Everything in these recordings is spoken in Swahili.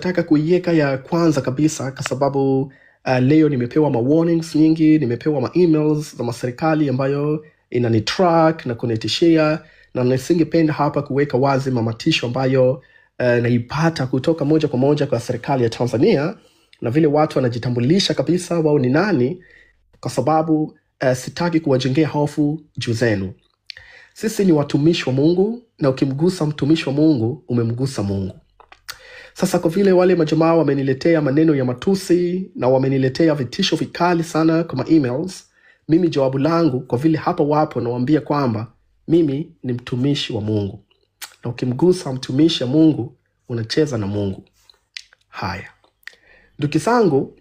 Nataka kuiweka ya kwanza kabisa kwa sababu leo nimepewa ma warnings nyingi, nimepewa ma emails za maserikali ambayo inanitrack na kunitishia, na nisingependa hapa kuweka wazi mamatisho ambayo naipata kutoka moja kwa moja kwa serikali ya Tanzania na vile watu wanajitambulisha kabisa wao ni nani, kwa sababu sitaki kuwajengea hofu juu zenu. Sisi ni watumishi wa Mungu, na ukimgusa mtumishi wa Mungu umemgusa Mungu. Sasa kwa vile wale majamaa wameniletea maneno ya matusi na wameniletea vitisho vikali sana kwa ma emails, mimi jawabu langu kwa vile hapa wapo, nawaambia kwamba mimi ni mtumishi wa Mungu, na ukimgusa mtumishi wa Mungu unacheza na Mungu. Haya, ndugu zangu,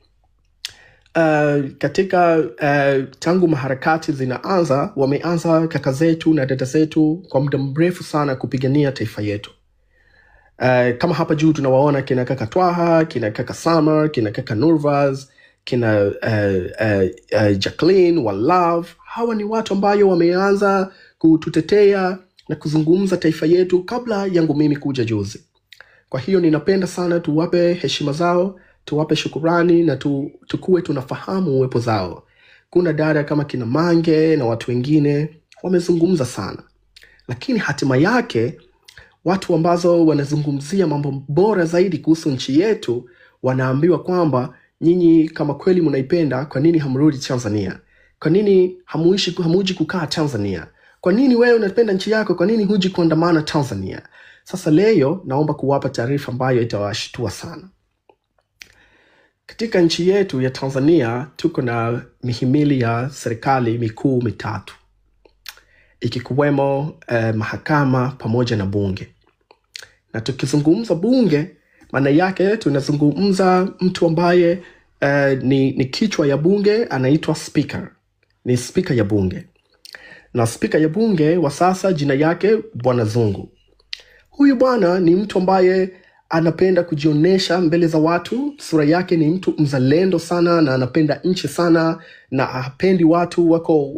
katika tangu maharakati zinaanza, wameanza kaka zetu na dada zetu kwa muda mrefu sana kupigania taifa yetu. Kama hapa juu tunawaona kina kaka Twaha, kina kaka Summer, kina kaka Nurvaz, kina Jacqueline wa Love. Hawa ni watu ambayo wameanza kututetea na kuzungumza taifa yetu kabla yangu mimi kuja juzi. Kwa hiyo ninapenda sana tuwape heshima zao, tuwape shukurani na tukue tunafahamu uwepo zao. Kuna dada kama kina Mange na watu wengine wamezungumza sana, lakini hatima yake watu ambazo wanazungumzia mambo bora zaidi kuhusu nchi yetu wanaambiwa kwamba nyinyi kama kweli mnaipenda, kwa nini hamrudi Tanzania? Kwa nini hamuishi hamuji kukaa Tanzania? Kwa nini wewe unapenda nchi yako, kwa nini huji kuandamana Tanzania? Sasa leo naomba kuwapa taarifa ambayo itawashtua sana. Katika nchi yetu ya Tanzania tuko na mihimili ya serikali mikuu mitatu ikikuwemo mahakama pamoja na bunge. Na tukizungumza bunge, maana yake tunazungumza mtu ambaye ni kichwa ya bunge, anaitwa speaker, ni speaker ya bunge. Na speaker ya bunge wa sasa jina yake Bwana Zungu. Huyu bwana ni mtu ambaye anapenda kujionyesha mbele za watu. Sura yake ni mtu mzalendo sana na anapenda nchi sana, na hapendi watu wako,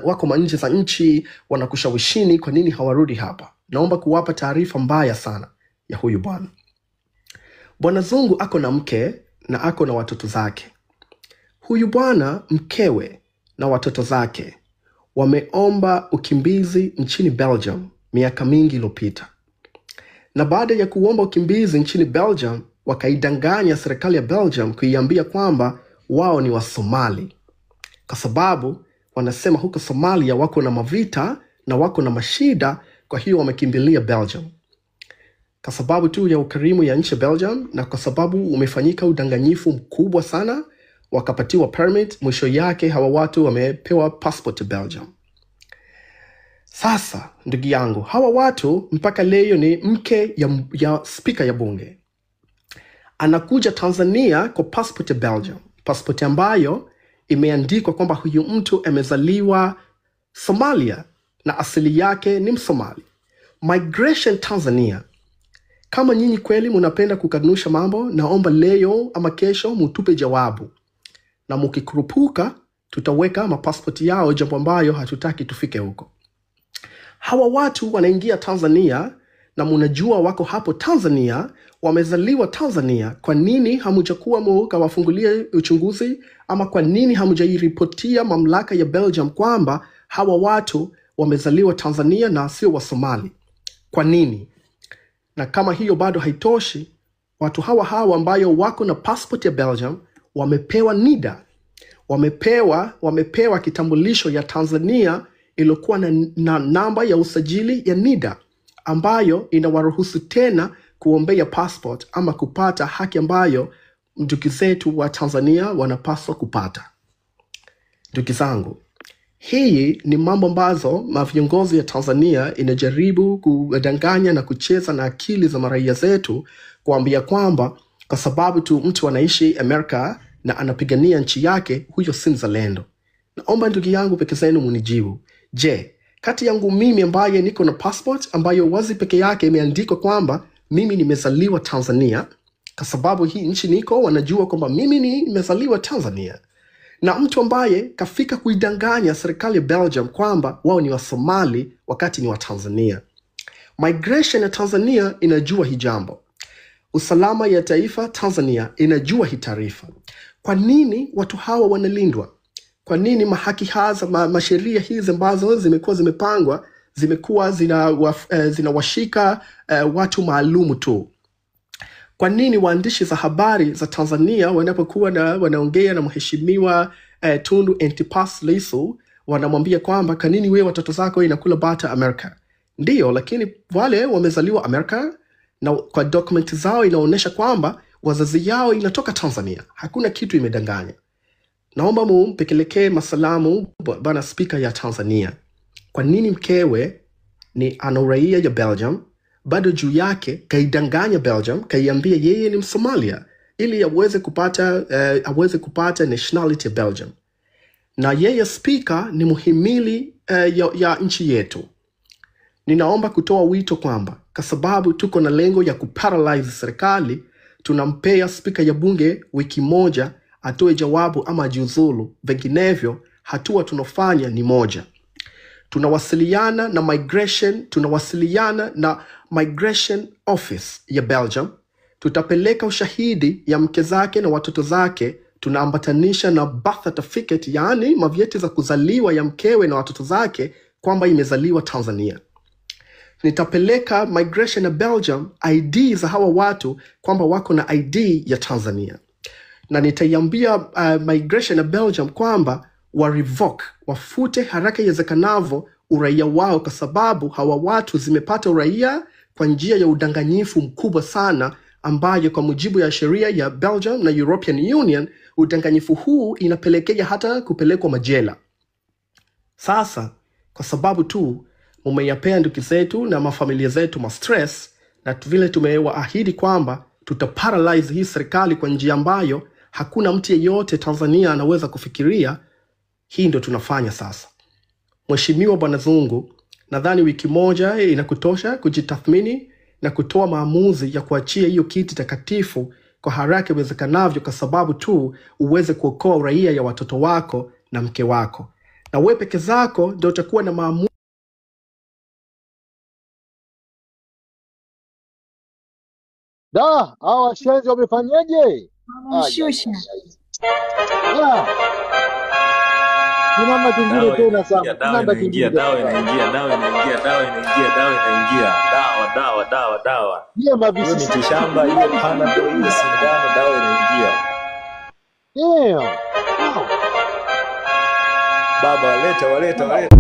wako manje za nchi wanakushawishini kwa nini hawarudi hapa. Naomba kuwapa taarifa mbaya sana ya huyu bwana. Bwana Zungu ako na mke na ako na watoto zake. Huyu bwana mkewe na watoto zake wameomba ukimbizi nchini Belgium miaka mingi iliyopita, na baada ya kuomba ukimbizi nchini Belgium wakaidanganya serikali ya Belgium kuiambia kwamba wao ni Wasomali, kwa sababu wanasema huko Somalia wako na mavita na wako na mashida, kwa hiyo wamekimbilia Belgium kwa sababu tu ya ukarimu ya nchi ya Belgium, na kwa sababu umefanyika udanganyifu mkubwa sana, wakapatiwa permit. Mwisho yake hawa watu wamepewa passport ya Belgium. Sasa ndugu yangu, hawa watu mpaka leo ni mke ya spika ya bunge anakuja Tanzania kwa passport ya Belgium, passport ambayo imeandikwa kwamba huyu mtu amezaliwa Somalia na asili yake ni Msomali. Migration Tanzania, kama nyinyi kweli munapenda kukanusha mambo, naomba leo ama kesho mutupe jawabu, na mukikurupuka tutaweka mapasipoti yao, jambo ambayo hatutaki tufike huko. Hawa watu wanaingia Tanzania na munajua wako hapo Tanzania, wamezaliwa Tanzania. Kwa nini hamujakuwa mukawafungulia uchunguzi, ama kwa nini hamujairipotia mamlaka ya Belgium kwamba hawa watu wamezaliwa Tanzania na sio wa Somali? Kwa nini? Na kama hiyo bado haitoshi, watu hawa hawa ambayo wako na passport ya Belgium wamepewa NIDA, wamepewa kitambulisho ya Tanzania iliyokuwa na namba ya usajili ya NIDA ambayo inawaruhusu tena kuombea passport ama kupata haki ambayo ndugu zetu wa Tanzania wanapaswa kupata. Ndugu zangu, hii ni mambo ambazo maviongozi ya Tanzania inajaribu kudanganya na kucheza na akili za maraia zetu, kuambia kwamba kwa sababu tu mtu anaishi Amerika na anapigania nchi yake, huyo si mzalendo. Naomba ndugu yangu peke zenu munijibu. Je, kati yangu mimi ambaye niko na passport ambayo wazi peke yake imeandikwa kwamba mimi nimezaliwa Tanzania, kwa sababu hii nchi niko wanajua kwamba mimi nimezaliwa Tanzania, na mtu ambaye kafika kuidanganya serikali ya Belgium kwamba wao ni Wasomali wakati ni wa Tanzania. Migration ya Tanzania inajua hii jambo. Usalama ya taifa Tanzania inajua hii taarifa. Kwa nini watu hawa wanalindwa? Kwa nini mahaki haza masheria hizi ambazo zimekuwa zimepangwa zimekuwa zinawashika watu maalumu tu? Kwa nini waandishi za habari za Tanzania wanapokuwa na wanaongea na mheshimiwa Tundu Antipas Lissu wanamwambia kwamba kwa nini wewe watoto zako inakula bata Amerika? Ndiyo, lakini wale wamezaliwa Amerika na kwa dokumenti zao inaonyesha kwamba wazazi yao inatoka Tanzania. Hakuna kitu imedanganya. Naomba mumpelekee masalamu bwana spika ya Tanzania. Kwa nini mkewe ni ana uraia ya Belgium, bado juu yake kaidanganya Belgium, kaiambia yeye ni Msomalia ili aweze kupata nationality ya Belgium, na yeye spika ni muhimili ya nchi yetu. Ninaomba kutoa wito kwamba kwa sababu tuko na lengo ya kuparalyze serikali, tunampea spika ya bunge wiki moja atoe jawabu ama ajiuzulu, vinginevyo hatua tunafanya ni moja. Tunawasiliana na migration office ya Belgium. Tutapeleka ushahidi ya mke zake na watoto zake, tunaambatanisha na birth certificate, yaani mavyeti za kuzaliwa ya mkewe na watoto zake kwamba imezaliwa Tanzania. Nitapeleka migration ya Belgium ID za hawa watu kwamba wako na ID ya Tanzania, na nitaiambia migration ya Belgium kwamba wa revoke, wafute haraka iwezekanavyo uraia wao, kwa sababu hawa watu zimepata uraia kwa njia ya udanganyifu mkubwa sana, ambayo kwa mujibu ya sheria ya Belgium na European Union, udanganyifu huu inapelekea hata kupelekwa majela. Sasa kwa sababu tu mumeyapea ndugu zetu na mafamilia zetu ma stress, na vile tumewaahidi kwamba tutaparalyze hii serikali kwa njia ambayo hakuna mtu yeyote Tanzania anaweza kufikiria, hii ndo tunafanya sasa. Mheshimiwa Bwana Zungu, nadhani wiki moja inakutosha kujitathmini na kutoa maamuzi ya kuachia hiyo kiti takatifu kwa haraka iwezekanavyo, kwa sababu tu uweze kuokoa uraia ya watoto wako na mke wako, na wewe peke zako ndio utakuwa na maamuzi. Da, hawa washenzi wamefanyaje? Wamemshusha. Kuna kingine Dawa tena sana. inaingia, dawa Kuna inaingia, kingine. dawa inaingia, dawa inaingia, dawa inaingia, dawa inaingia. Dawa, dawa, dawa, dawa. Ndiye Iwe mavisisi. mitishamba, iwe panadol, iwe sindano, dawa inaingia. Damn. Wow. Baba, waleta, waleta, waleta.